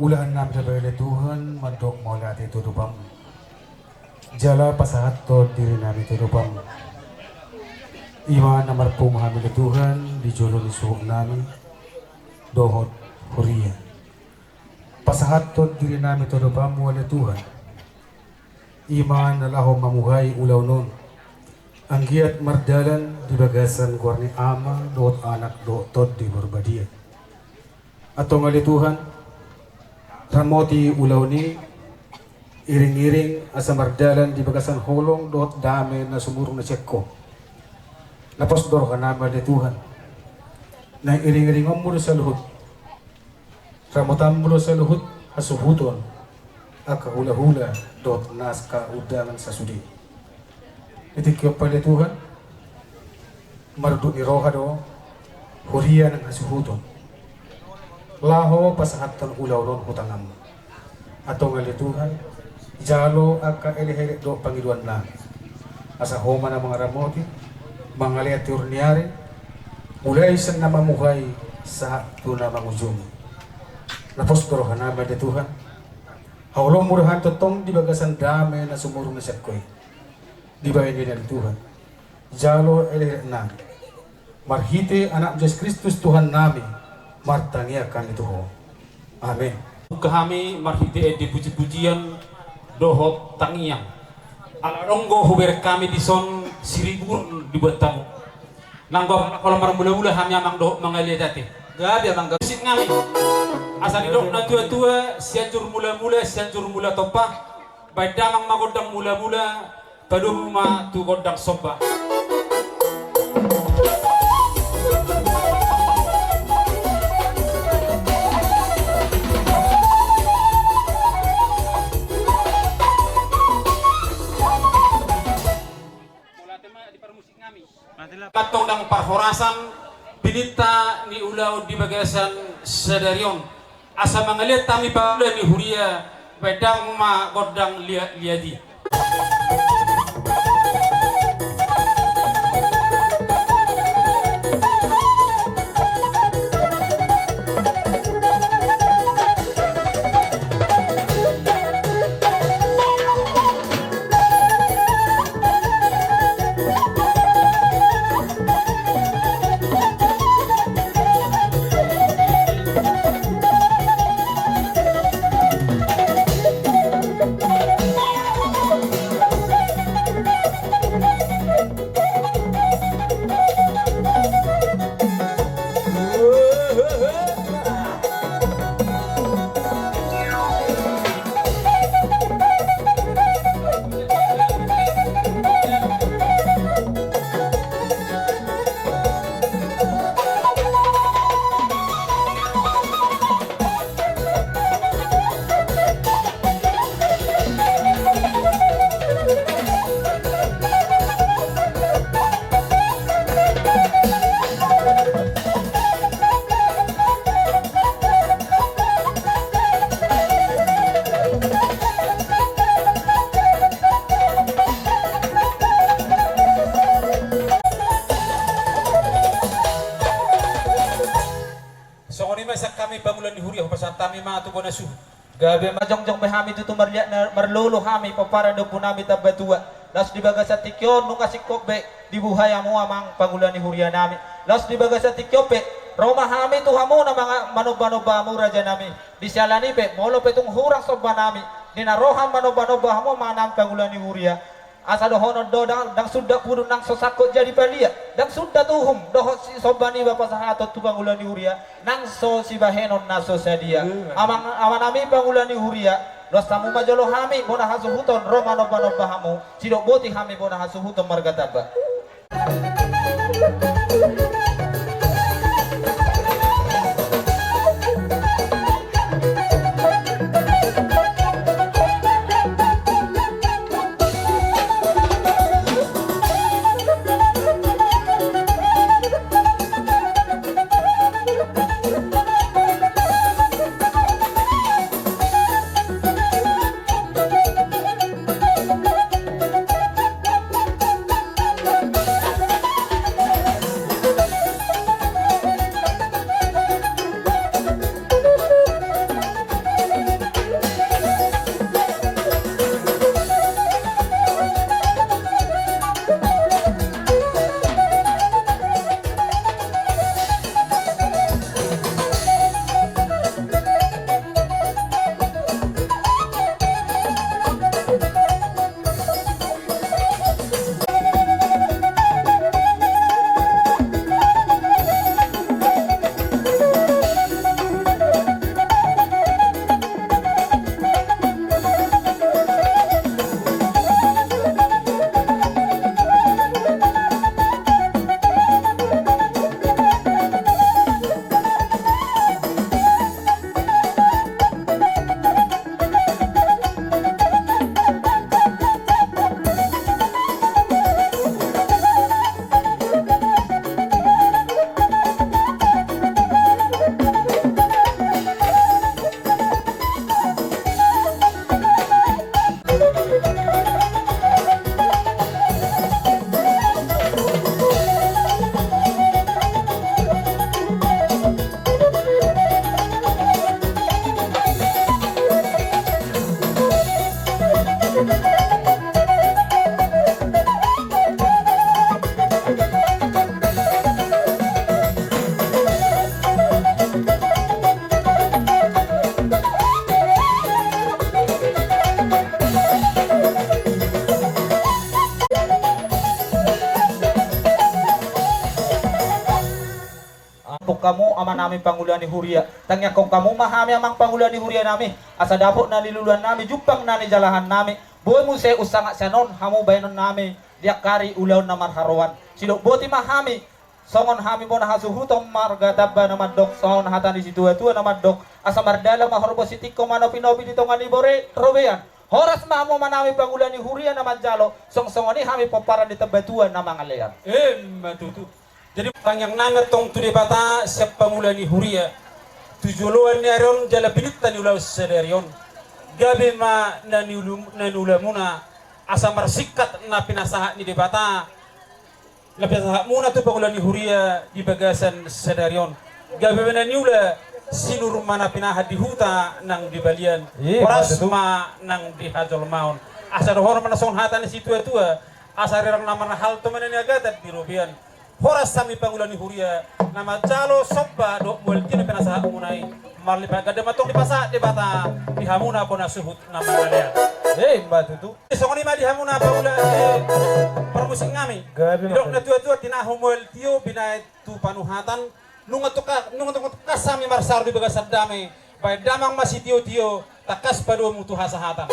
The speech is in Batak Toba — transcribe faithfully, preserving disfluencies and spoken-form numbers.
Ulaon nami ale Tuhan, mandok mauliate tu adopanMu. Jala pasahathon diri nami tu adopanMu. I ma na marpungu hami ale Tuhan, di jolo ni suhut nami, dohot huria. Pasahathon diri nami tu adopanMu ale Tuhan. I ma na laho mamuhai ulaon on. Anggiat mardalan di bagasan goar ni Ama, dohot Anak, dohot Tondi Porbadia. Antong ale Tuhan, ramoti ulaon i, iring-iring asa mardalan di bagasan holong dohot dame na sumurung na sian Ho. Na pos do roha nami ale Tuhan, na iring-iringonMu do saluhut, ramotanMu do saluhut hasuhuton, angka hula-hula dohot angka undangan sasude. Di tingki on pe ale Tuhan, marudut ni roha do huria nang hasuhuton laho pasahathon ulaon on tu tanganMu. Antong ale Tuhan, jalo angka elek-elek dohot pangidoan nami, asa Ho ma na mangaramoti, mangalean tiur ni ari, mulai sian na mamuhai sahat tu na mangujungi. Na pos do roha nami ale Tuhan, haholonMu do hami tongtong di bagasan dame na sumurung na sian Ho i. Dibahen i ale Tuhan, jalo elek-elek nami, marhite AnakMu Jesus Kristus Tuhan nami, martangiang hami tu Ho. Amen. Buka hami marhite ende puji-pujian dohot tangiang. Ala adong do hubereng hami dison siriburung dibuat hamu. Nang holan marmula-mula hami amang dohot mangalean ate. Gabe amang gabe. Musik nami. Asa didok na tua-tua, Sianjur Mula-mula, Sianjur Mula Tompa. Baen damang ma gondang mula-mula, padomu ma tu gondang somba. Mauliate ma di parmusik nami. Antong dang parhorasan, pininta ni ulaon di bagasan sadari on. Asa mangalean hami pangula ni huria, baen damang ma gondang liat-liat i. Songon i ma sian hami pangula ni huria, hupasahat hami ma tu bona suhut. Gabe ma jongjong be hami tutu marliat na marlolo hami pomparan ni ompu nami Tambatua. Laos di bagasan tingki on nunga singkop be dibuhai hamu amang pangula ni huria nami. Laos di bagasan tingki on pe ro ma hami tu hamu na manga-, manomba-nomba hamu raja nami. Di siala ni i pe molo pe tung hurang somba nami di na roham manomba-nomba hamu amang pangula ni huria. Asa dohonon do dang, dang sundat pudun nang so sangkot jadi palia, dang sundat uhum dohot si somba niba pasahaton tu pangula ni huria, nang so sibahenon na so sadia. Amang, amanami pangula ni huria, loas hamu ma jolo hami bona hasuhuton ro manomba-nomba hamu, sidok boti hami bona hasuhuton marga Tamba. hamu amanami pangula ni huria. Tangiangkon hamu ma hami amang pangula ni huria nami, asa dapot na niluluan nami, jumpang na nijalahan nami. Boi muse unsangap sian on hamu baenon nami di angka ari ulaon na marharoan. Sidok boti ma hami, songon hami bona hasuhuton marga Tamba na mandok, songon hata ni situatua na mandok, asa mardalan ma horbo sitingko manopinopi di tonga ni bore robean. Horas ma hamu amanami pangula ni huria na manjalo, songsongon i hami pomparan ni Tambatua na mangalean. Emma tutu. Jadi tangiang nami antong tu Debata sian pangula ni huria tu joloan ni ari on jala bininta ni ulaon sadari on. Gabe ma na niula-, na niulamuna, asa marsingkat na pinasahat ni Debata na pinasahatmuna tu pangula ni huria di bagasan sadari on. Gabe ma na niula sinur ma na pinahan di huta nang di balian. Horas ma nang di hajolmaon. Asa dohonon ma na songon hata ni situatua, asa rirang na marhalto ma na niagatan di robean. Horas hami pangula ni huria na manjalo somba dohot mual tio na pinasahatmuna i. Marlipat ganda ma antong dipasahat Debata di hamuna bona suhut na mangalean. Emma tutu. Songon i ma di hamuna pangula, eh, parmusik nami. Didok na tuatua, tinahu mual tio binahen tu panuhatan. Nunga tungka-, nunga tungka-, tungkas hami marsaor di bagasan dame. Bahen damang ma sitiotio, tangkas padomu tu hasahatan.